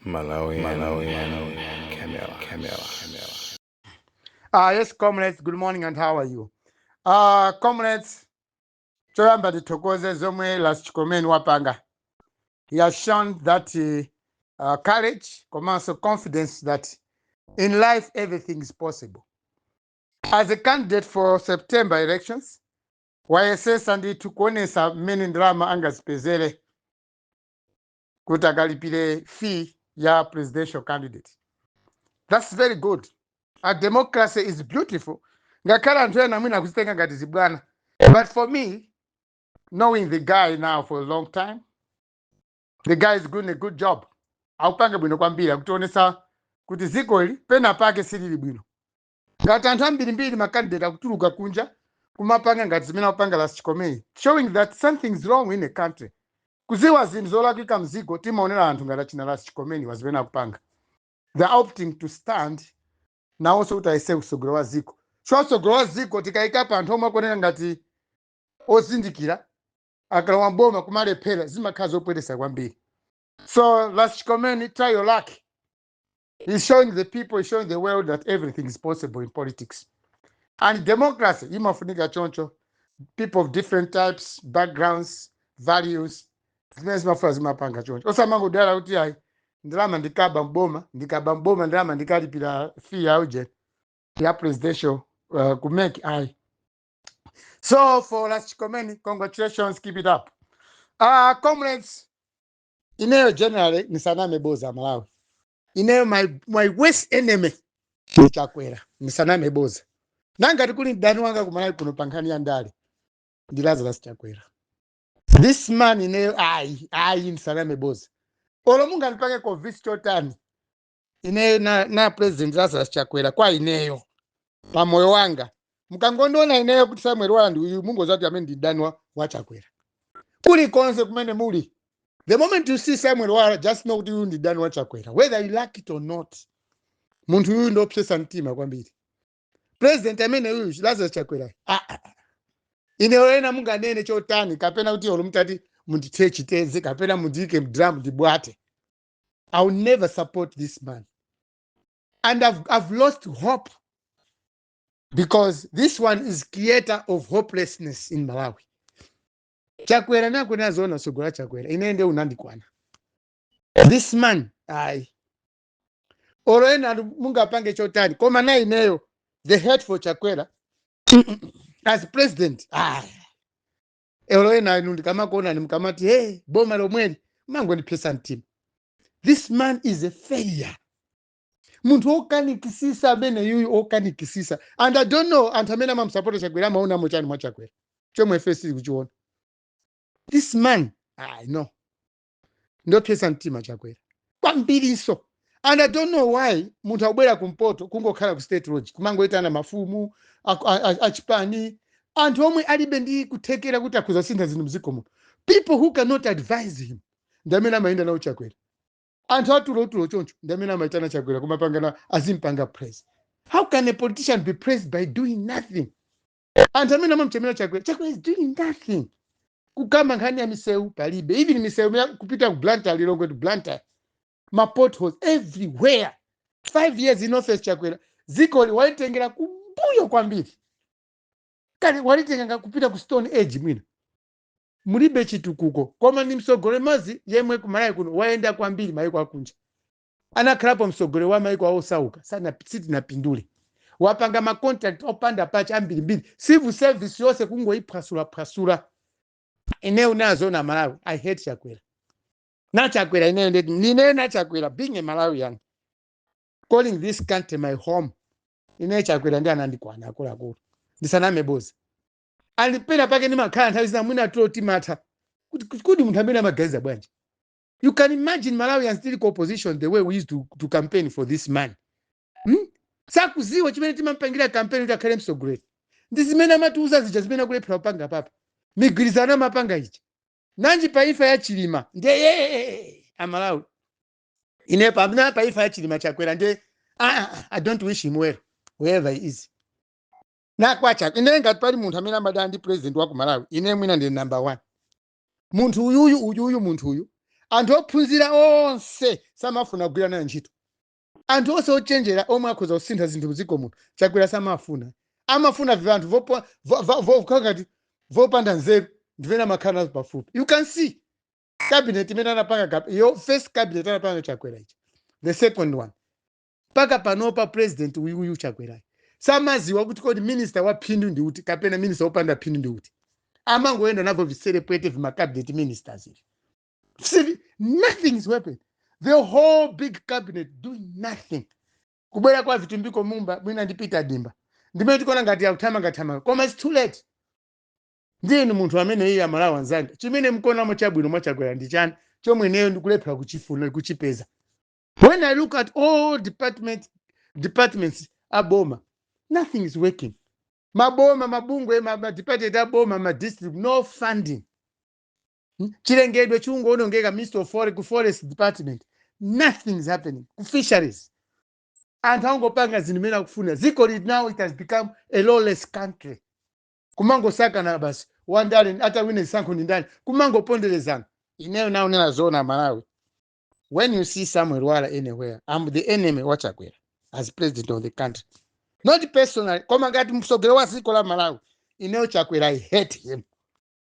Malawi, Malawi, Camera, Camera, Camera. Yes, comrades, good morning and how are you? Comrades, choyamba tithokoze zomwe Ras Chikomeni wapanga. He has shown that courage, komanso confidence that in life everything is possible. As a candidate for September elections, wayesesa ndithu kuonesa mmene ndalama angazipezere kuti akalipire fee ya presidential candidate. That's very good. A democracy is beautiful. Ngakhale anthu ena mwina akuzitenga ngati zibwana. But for me, knowing the guy now for a long time, the guy is doing a good job. Akupanga bwino kwambiri, akutionesa kuti dziko ili pena pake silili bwino. Ngati anthu ambirimbiri ma candidate akutuluka kunja kumapanga ngati zimene akupanga Ras Chikomeni, showing that something is wrong in the country. Kuziwa zinthu zolakwika mziko timaonera anthu ngati achina Ras Chikomeni wa zimene akupanga. They are opting to stand nawonso kuti ayese usogolo wa ziko. So usogolo wa ziko tikayika anthu omwe akuoneka ngati ozindikira, akalowa mboma kumalephera, zimakhala zopwetesa kwambiri. So Ras Chikomeni, try your luck. He's showing the people, he's showing the world that everything is possible in politics. And democracy imafunika choncho, people of different types, backgrounds, values, zimene zimafuna zimapanga choncho. Osamangodala kuti ayi, ndalama ndikaba mboma, ndikaba mboma ndalama ndikalipira fee ya uje ya presidential kumeki ayi. So for Ras Chikomeni, congratulations, keep it up. Comrades, ineyo generally nisaname boza, Malawi. Ineyo my worst enemy ni Chakwera, nisaname boza. Nangati kuli mdani wanga ku Malawi kuno pa nkhani ya ndale ndi Lazarus Chakwera. This man, ineyo ayi, ayi, nisaname boza. Olo mungandipange convince chotani, ineyo na President Lazarus Chakwera, kwa ineyo pamoyo wanga, mukangondiona ineyo kuti Samuel Wala ndi uyu, mungoziwa kuti amene ndi mdani wa Chakwera. Kulikonse kumene muli, the moment you see Samuel Wala, just know kuti uyu ndi mdani wa Chakwera, whether you like it or not. Munthu uyu ndiopsesa mtima kwambiri, president amene uyu Lazarus Chakwera. Ah, ah, ah. Ineyo ena munganene chotani, kapena kuti olo mutati mundithe chiteze, kapena mundiyike mdrum ndibwate, I will never support this man. And I've lost hope because this one is creator of hopelessness in Malawi. Chakwera nakwena zona sogola Chakwera, ine nde unandikwana. This man, ayi, olo ena mungapange chotani, koma na ineyo the hate for Chakwera as president, ayi, olo ena inu ndikamakuonani mukamati, "Hey, boma lomweli," mangondipyesa mtima. This man is a failure, munthu wokanikisisa amene yuyu, okanikisisa. And I don't know anthu amene amamusapota Chakwera amaonamo chani mwa Chakwera chomwe ife sili kuchiona. This man, I know, ndopyesa mtima Chakwera kwambiriso. And I don't know why munthu akubwera kumpoto kungokhala ku State Lodge, kumangoitana mafumu achipani, anthu omwe alibe ndi kuthekera kuti akhuza sintha zinthu mdziko muno. People who cannot advise him ndi amene amayenda nawo Chakwera. Anthu atulotulo choncho ndi amene amaitana Chakwera kumapangana azimpanga praise. How can a politician be praised by doing nothing? Anthu amene amamuchemera Chakwera, Chakwera is doing nothing. Kukamba nkhani ya misewu palibe, even misewu kupita ku Blantyre, Lilongwe to Blantyre, ma potholes everywhere. 5 years in office, Chakwera dzikoli walitengera kumbuyo kwambiri, kale walitenga kupita ku Stone Age. Mwina mulibe chitukuko, koma ndi msogoleri mmodzi yemwe kumalawi kuno wayenda kwambiri mayiko akunja. Anakhalapo msogoleri wa mayiko osauka, sana sitinapindule. Wapanga ma contract opanda pacha ambirimbiri, civil service yonse kungoyiphwasulaphwasula. Ineyo nazo na Malawi, I hate Chakwera. Na Chakwera ineyo ndeti nineyo na Chakwera, being a Malawian, calling this country my home, ineyo Chakwera ndi anandikwana akuluakulu, ndisaname boza. Alipena pake ndimakhala nthawi zina mwina tulo timatha kuti munthu amene amaganiza bwanji. You can imagine Malawians still opposition, the way we used to campaign for this man, Sakuziwa chimene timampangira campaign kuti akhale mtsogoleri ndi zimene amatiuza zija, zimene akulephera kupanga papa, migwirizano amapanga ija nanji pa imfa ya Chilima. Ndiye Amalawi, ine pamene pa imfa ya Chilima, Chakwera ndiye ah, ah, I don't wish him well wherever he is. Nakwacha ine ngati pali munthu amene amadana ndi president wa ku Malawi, ine mwina ndi number one. Munthu uyuyu, uyuyu, munthu uyu Anthu ophunzira onse samafuna kugwira nayo ntchito. Anthu onse ochenjera omwe akhoza kusintha zinthu mdziko muno, Chakwera samafuna. Amafuna vanthu ngati vopanda nzeru, ndivene amakhala nazo pafupi. You can see cabinet imene anapanga, yo first cabinet anapanga Chakwera ichi, the second one, mpaka panopa president uyuyu Chakwerayi samaziwa kuti kodi minister wa phindu ndi uti kapena minister wopanda phindu ndi uti. Amangoenda navo viserepwete vima cabinet ministers ivi. See, nothing is happening. The whole big cabinet doing nothing. Kubwera kwa Vitumbiko Mumba mwina ndi Peter Dimba ndimene tikuona ngati akuthamangathamanga, koma it's too late. Ndiyeni munthu amene iye, Amalawi anzanga, chimene mkuonamo chabwino mwaChakwera ndi chani chomwe ineyo ndikulephera kuchifuna kuchipeza? When I look at all departments aboma, nothing is working. Maboma, mabungwe, ma department aboma, ma district, no funding. Chilengedwe chikungoonongeka. Minister of forest, ku forest department nothing is happening. Ku fisheries anthu angopanga zinthu imene akufuna. Dziko li now it has become a lawless country. Kumangosakana basi, wandale atawine zisankho ndi ndani, kumangoponderezana. Ineyo naonera zona, Malawi, when you see Samuel Lwara anywhere, I'm the enemy wa Chakwera as president of the country. Not personally, koma ngati mtsogoleri wa dziko la Malawi, ineyo Chakwera, I hate him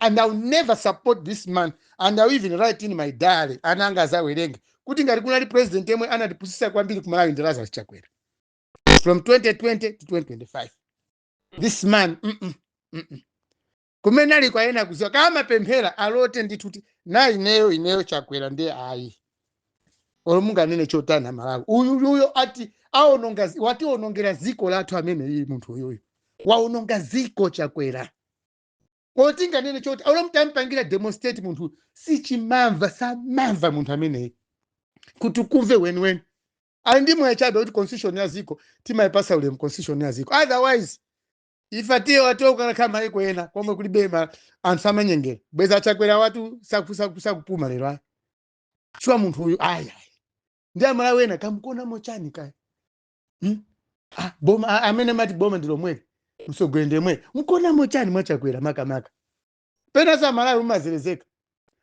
and I'll never support this man, and I'll even write in my diary, ananga azawerenge, kuti ngati kunali president yemwe anatipusisa kwambiri ku Malawi ndi Lazarus Chakwera from 2020 to 2025. This man, Kumene ali kwayena kuziwa kamapemphera alote ndithu kuti na ineyo Chakwera ndiye ayi. Olo munganene chotani, Malawi, uyu uyo ati aononga, wationongera ziko lathu amene iyi. Munthu uyuyu waononga ziko, Chakwera. Otinganene choti olo mtampangira demonstrate munthu sichimamva, samamva munthu ameneyi kuti kumve weniweni. Ali ndi mwayi chabe kuti constitution ya ziko timayipasa ulemu, constitution ya ziko. Otherwise ife tiye watokakhala maiko ena komwe kulibe anthu amanyengera bweza Chakwera watu sakupuma lero ayi. Shuwa munthu uyu ayi ayi. Ndi Amalawi ena kamukonamo chani kaya, Ah, boma amene mati boma ndi lomweli, mtsogoleri ndi yemwe, mkonamo chani mwaChakwera? Makamaka pena sa Malawi umazerezeka.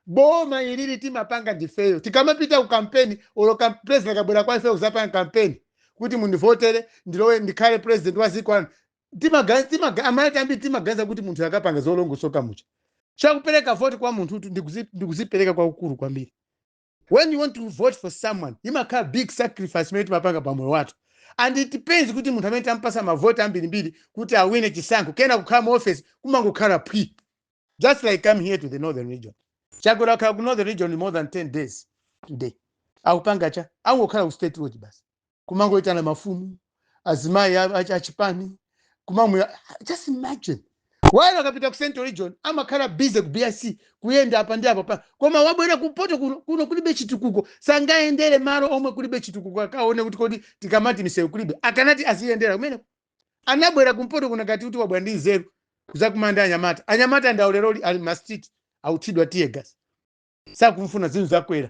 Boma ilili timapanga ndifeyo tikamapita ku kampeni. Olo president akabwera kwa ifeyo kuzapanga kampeni kuti mundivotere ndilowe ndikhale president wa dziko lanu, Amalawi ambiri timaganiza kuti munthu akapanga zolongosoka mucha. Chakupereka voti kwa munthu kuti ndikuzipereka kwakukulu kwambiri. When you want to vote for someone, imakhala big sacrifice imene timapanga pamoyo wathu, and it depends kuti munthu amene tampasa mavoti ambirimbiri kuti awine chisankho, kena kukhala mu office kumangokhala phwi. Just like come here to the northern region, Chakwera akhala ku northern region more than 10 days today, akupanga cha? Angokhala ku State Lodge basi, kumangoitana mafumu, azimayi achipani, kumamwe. Just imagine, while akapita ku central region amakhala busy ku BIC, kuyenda apa ndi apo pa. Koma wabwera kumpoto kuno, kuno kulibe chitukuko. Sangayendere malo omwe kulibe chitukuko akaone kuti kodi tikamati misewu kulibe. Akanati aziyendera kumeneko. Anabwera kumpoto kuno ngati kuti wabwera ndi nzeru kuzakumanda anyamata. Anyamata ndawo leroli ali ma street authidwa tear gas, sakumfuna. Zinthu zakwera.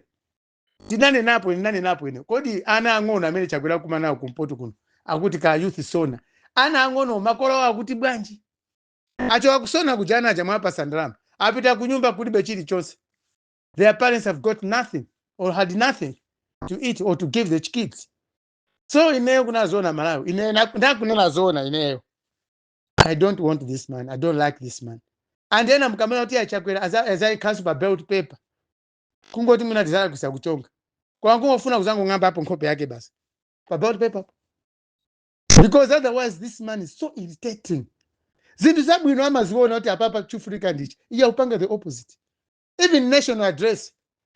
Tinanenapo, ndinanenapo ine, kodi ana ang'ono amene Chakwera kuma nawo kumpoto kuno akuti ka youth SONA, ana ang'ono makolo awo akuti bwanji? Achoka kuSONA kuja, ana aja mwapasa ndalama, apita kunyumba kulibe chilichonse. Their parents have got nothing or had nothing to eat or to give the kids. So ineyo kunazona Malawi, ineyo ndakunena zona, ineyo I don't want this man, I don't like this man. And ena mkamena kuti aChakwera azayikhalanso pa ballot paper, kungoti mwina tizalakwisa kuchonga kwa kungofuna kuzangong'amba apo nkhope yake basi pa ballot paper, because otherwise this man is so irritating. Zinthu zabwino amaziona kuti apapa chifurika ndichi, iye akupanga the opposite. Even national address,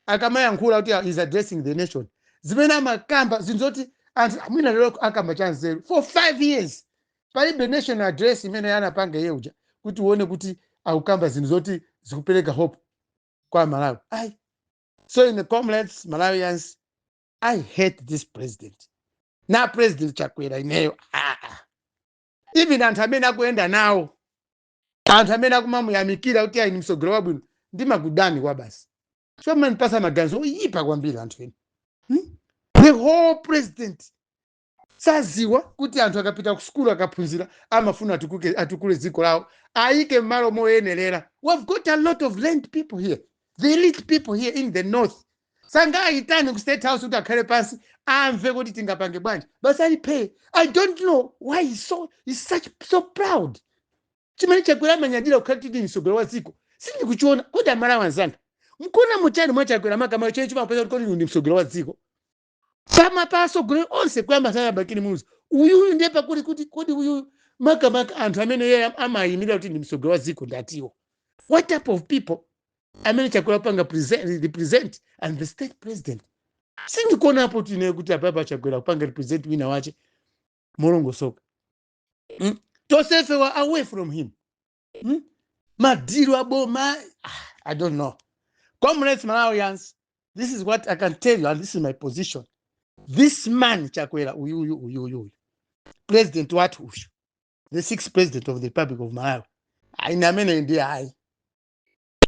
akamayankhula kuti is addressing the nation, zimene amakamba zinthu zoti anthu mwina lero akamba chanzeru, for 5 years palibe national address imene anapanga iye uja kuti uone kuti akukamba zinthu zoti zikupereka hope kwa Malawi, ayi. So in the comrades, Malawians, I hate this president na President Chakwera ineyo, ah, ah. Even anthu amene akuyenda nawo, anthu amene akumamuyamikira kuti ayi ni msogolo wabwino, ndimakudani kwa basi. So manipasa maganizo oyipa kwambiri anthu ena, The whole president saziwa kuti anthu akapita ku sukulu akaphunzira amafuna atukule dziko lawo, ayike m'malo moyenerera. We've got a lot of learned people here, the elite people here in the north. Sangayitane ku State House kuti akhale pansi amve kuti tingapange bwanji. Basi, alipe. I don't know why he's such so proud. Chimene Chakwera amanyadira kukhala titi mtsogoleri wa dziko sindikuchiona. Kodi Amalawi anzanga, mkuona muchani mwa Chakwera makamaka chene chimapeza kuti kodi ndi mtsogoleri wa dziko pama pa atsogoleri onse kuyamba nthawi ya Bakili Muluzi? Uyuyu ndiye pakuli kuti kodi uyuyu makamaka anthu amene iye amayimirira kuti ndi mtsogoleri wa dziko ndatiwo, what type of people amene Chakwera panga represent and the state president? Sindikuonapo tine kuti apapa Chakwera kupanga represent wina wache molongosoka. Tonsefe were away from him. Madiru aboma, I don't know. Comrades, Malawians, this is what I can tell you and this is my position. This man Chakwera uyuyu uyuyu uyu president wathu uyu, the sixth president of the Republic of Malawi, aine amene ndiye ayi,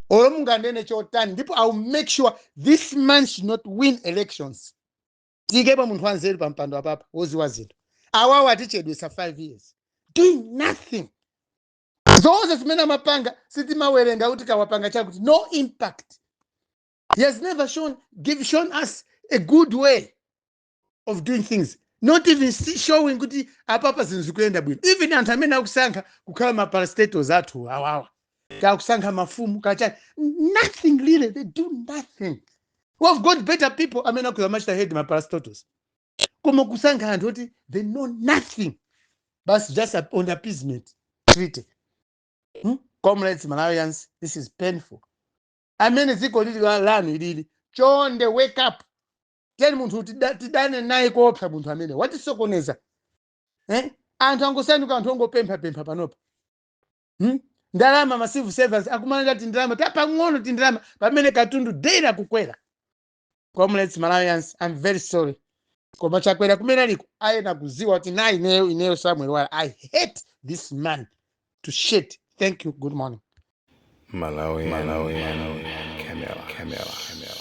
olo munganene chotani, ndipo I will make sure this man should not win elections. Tiyikepo munthu wanzeru pa mpando apapa woziwa zinthu. Awawo atichedwesa 5 years doing nothing. Zonse zimene amapanga sitimawerenga kuti kawapanga chakuti, no impact. He has never shown us a good way of doing things, not even showing kuti apapa zinthu zikuyenda bwino. Even anthu amene akusankha kukhala ma parastatals athu awawa, kakusankha mafumu kachani, nothing really. They do nothing. We have got better people amene akuza machita head ma parastatals, koma kusankha anthu oti they know nothing, basi, just on appeasement treaty. Comrades, Malawians, this is painful. Amene dziko lili lanu ilili, chonde wake up. Teni munthu tidane naye koopsa munthu amene watisokoneza, eh? Anthu angosanduka anthu ongopemphapempha panopa. Ndalama, ma civil servants akumalanda tindalama tapang'ono, tindalama, pamene katundu daily akukwera. Comrades, Malawians, I'm very sorry, koma Chakwera kumene aliko ayena kuziwa kuti na ineyo, ineyo Samuel Wala, I hate this man to shit. Thank you, good morning. Malawi, Malawi, Camera, Camera, Camera.